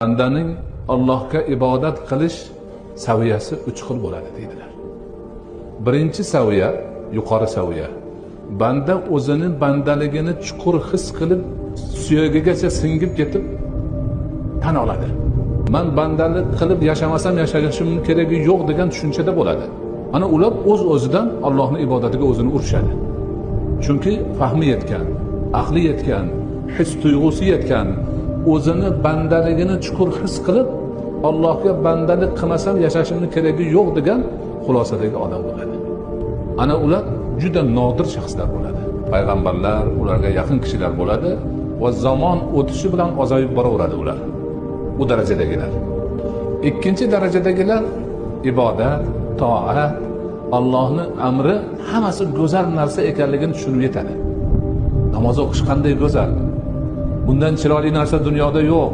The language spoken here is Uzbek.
Bandaning Allohga ibodat qilish saviyasi 3 xil bo'ladi deydilar. Birinchi saviya, yuqori saviya. Banda o'zini bandaligini chuqur his qilib, suyagigacha singib ketib tan oladi. Man bandalik qilib yashamasam yashashimning keragi yo'q degan tushunchada bo'ladi. Ana ular o'z-o'zidan Allohning ibodatiga o'zini urishadi. Chunki fahmi yetgan, aqli yetgan, his tuyg'usi yetgan, o'zini bandaligini chuqur his qilib, Allohga bandalik qilmasam yashashimning keragi yo'q degan xulosadagi odam bo'ladi. Ana ular juda nodir shaxslar bo'ladi. Payg'ambarlar, ularga yaqin kishilar bo'ladi va zamon o'tishi bilan ozayib boraveradi ular. U darajadagilar. Ikkinchi darajadagilar ibodat, toat, Allohning amri hammasi go'zal narsa ekanligini tushunib yetadi. Namoz o'qish qanday go'zal. Bundan chiroyli narsa dunyoda yo'q.